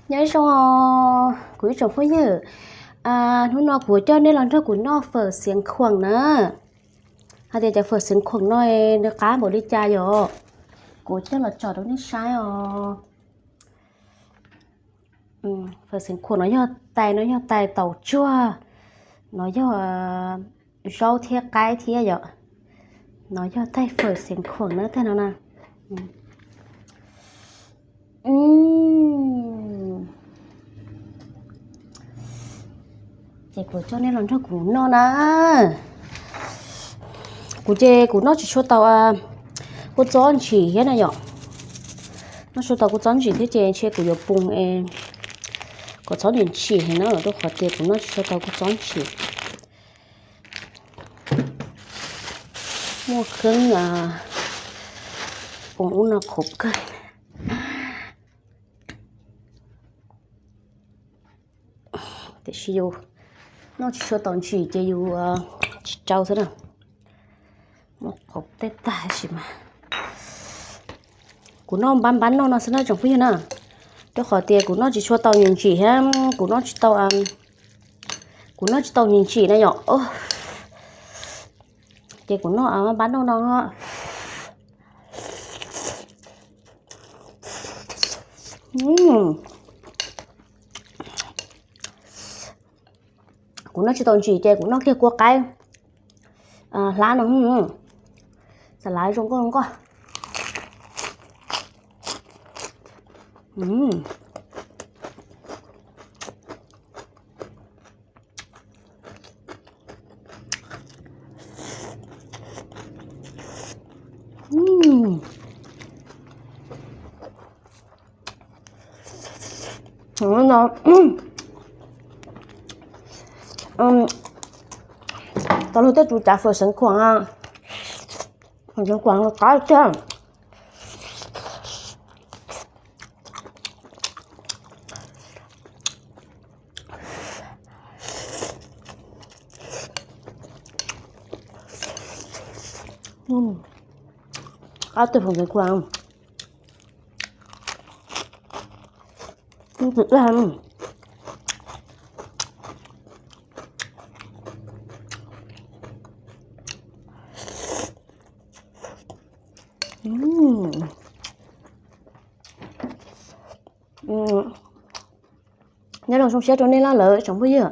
Nyob zoo kuv ib tsoom phooj ywg, hnub no kuv coj nej los nrog kuv noj fawm xeev khuam na. Hais tias cov fawm xeev khuam no nws qab npaum li cas yom, kuv coj los tsom rau nej saib os. Fawm xeev khuam no yog tais, no yog tais taum tsuag, no yog zaub thiab qaib thiab yom. No yog tais fawm xeev khuam na, tais no na. Ces kuv coj nej los nrog kuv noj na. Kuv ces kuv noj tsis tshua tau kua txob ntsim thiab na yom. Noj tsis tau kua txob ntsim thiab ces ntshe kuv yuav poo kom txhob ntsim ntsim heev na, rau qhov tias kuv noj tsis tshua tau kua txob ntsim. Muaj kheeb poo ub no qhuav kawg. Tiam sis yus noj tsis tshua tau ntsim ces yus tsis tsau xwb na. Muaj qhuav tej tag tab sis mas kuv noj npab npab noj no xwb na tsoom phooj ywg na. Rau qhov tias kuv noj tsis tshua tau ntsim thiab kuv noj tsis tau, kuv noj tsis tau ntsim na yom. Ces kuv noj npab noj no. Kuv noj tsis tau ntsim ces kuv noj kiag kua qaib hlab no, xav lav zoo nkauj zoo nkauj. Tau luag tej tus cav fawm xeev khuam, fawm xeev khuam qab tiag. Qab tiag fawm xeev khuam. Nyob zoo zoo siab rau nej lawm tsoom phooj ywg.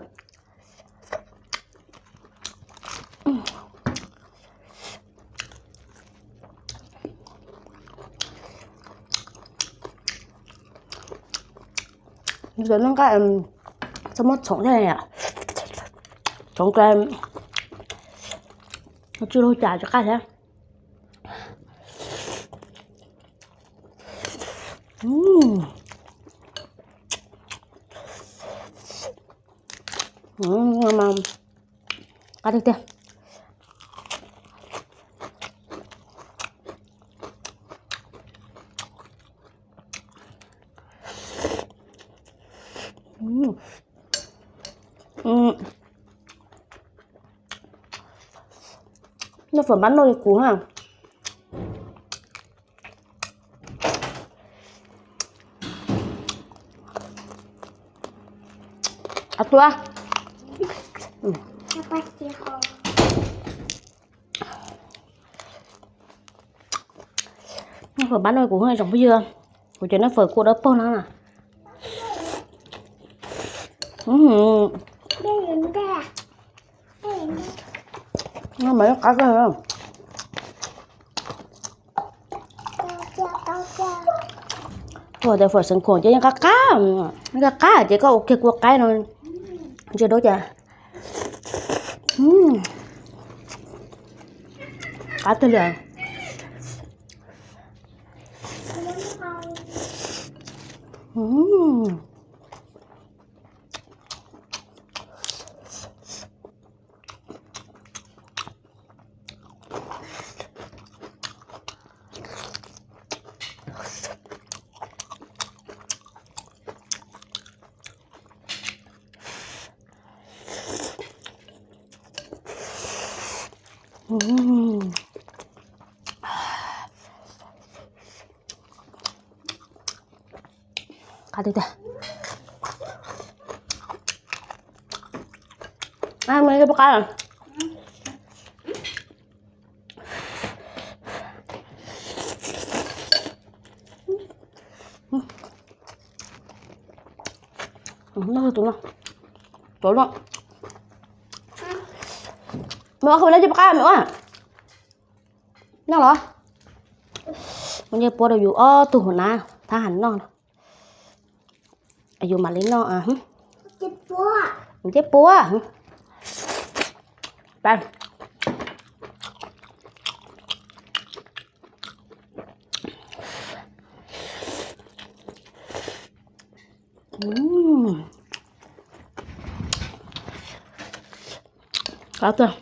Nqaij txhob muab txhoov thiab, txhoov tsis lug cas tsis qab thiab. Qab tiag tiag. Noj fawm npab noj li kuv ha. Tua. Noj fawm npab noj li kuv tsoom phooj ywg. Kuv cov noj fawm kua dawb paug no na. Noj mas yeej qab kawg. Koj tias fawm xeev khuam ces yeej qab qab, yeej qab qab ces koj ua kiag kua qaib no ntsia dua cas. Qab tiag li. Qab tiag tiag. Mus ib qab. Noj tus no. Cov no. Maiv Ua, koj mus noj cov paj qab, Maiv Ua. Noj los. Mus nce puab rau yus ob tug huv nab thab ham noj. Yus mam li noj. Nce puab. Qab tiag.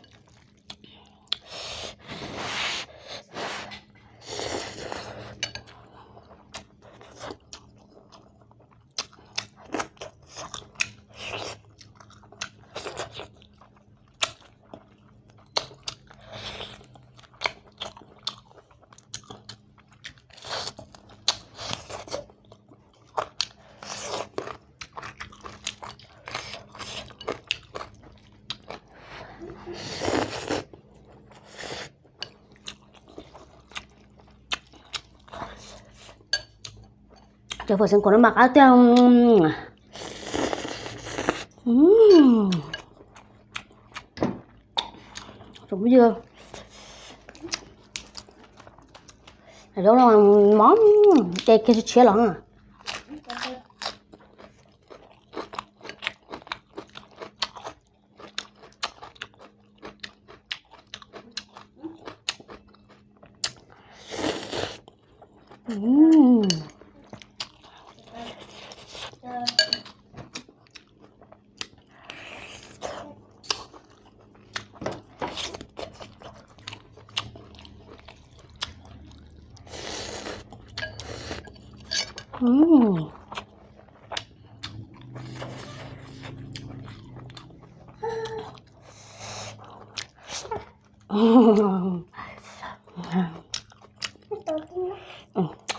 Cov phom xeev khuam no mas qab tiag. Tsoom phooj ywg, zaub no mov, ces kiag tshiab tshiab los.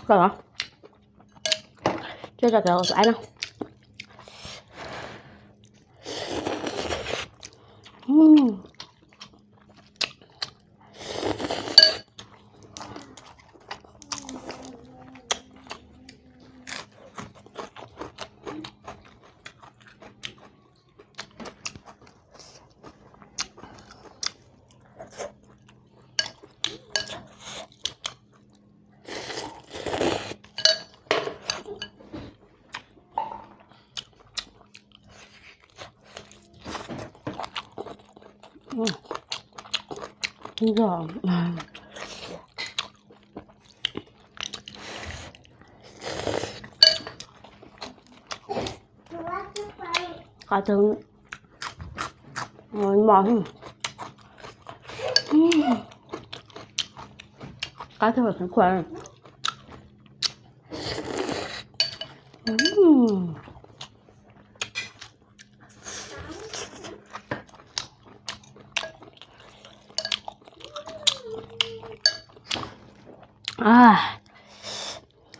Koj los, cia cov aib no. Qab tiag, mos, qab tiag, khuav.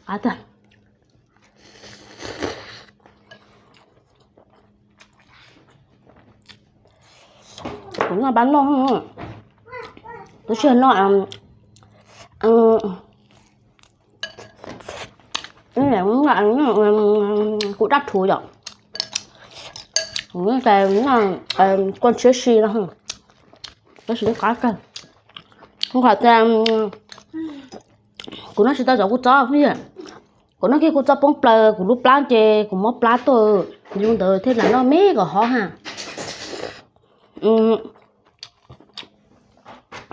Qab tiag. Kuv noj pab noj, tab sis noj, kuv daj rhuv yom. Kuv noj kua tshiab si no, tab sis qab kawg. Kuv qhov tias kuv noj tsis tau cov kua txob, kuv noj kiag kua txob poob plaws kuv lub plab ces kuv muab plab tuaj, yus ntawd thiaj lam noj me kom hov ha.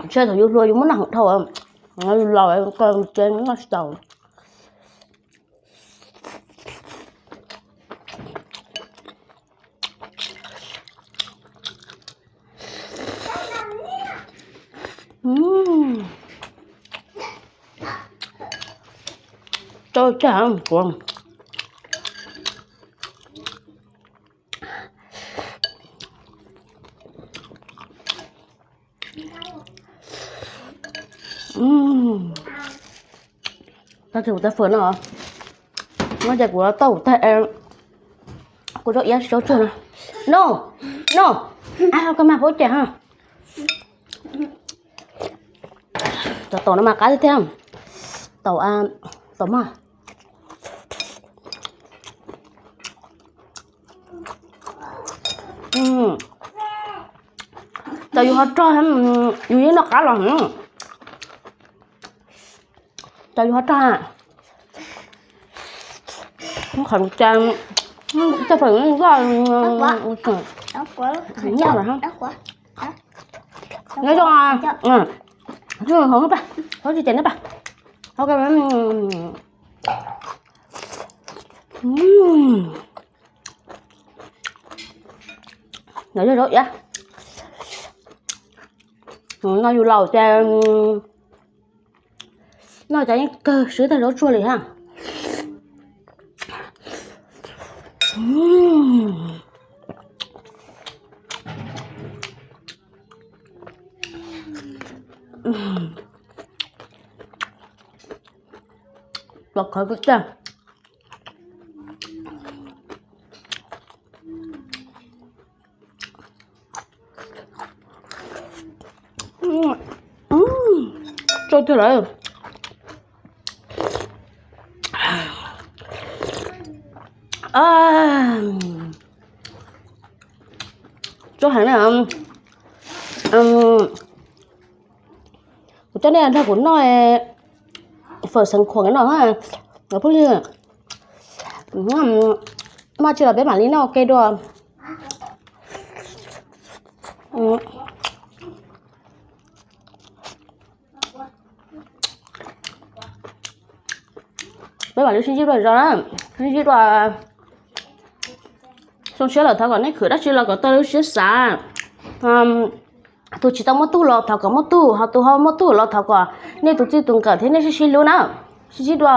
Ntshe thaum yus hluas yus muab noj heev dhau, yus laus ces noj tsis tau. Tau tag kuv. Tag kis kuv tau fawm no, no ces kuv tau tag, kuv tau iab tsis tau tsuag no. No, no. Koj mas pub ces ha. Cov taum no mas qab tiag tiag. Taum, taum mog. Cov yus ho rog, yus yeej noj qab los. Cov yus ho rog. Qhov cas, cov fawm loj, noj los. Nyob zoo, hov tsis ces neb pas, hov tsis ces neb pas. Nyob zoo iab. No yus laus ces noj cov yeej kawg swb tag zaub tsuag li ha. Pom khov kawg tag. Tsau tiag lawm. Tsau heev na. Kuv coj nej nrog kuv noj fawm xeev khuam no, phooj ywg. Muaj tsi los peb mam li noj ua ke dua. Peb mam li sib ntsib dua zog na, sib ntsib dua. Zoo siab lawm thov kom nej khwv dab tsi los kom tau lub siab xav. Tus tsis tau muaj tug los thov kom muaj tug, ho tus ho muaj tug los thov kom nej tus txij tus nkawm thiab nej sib sib hlub na. Sib ntsib dua.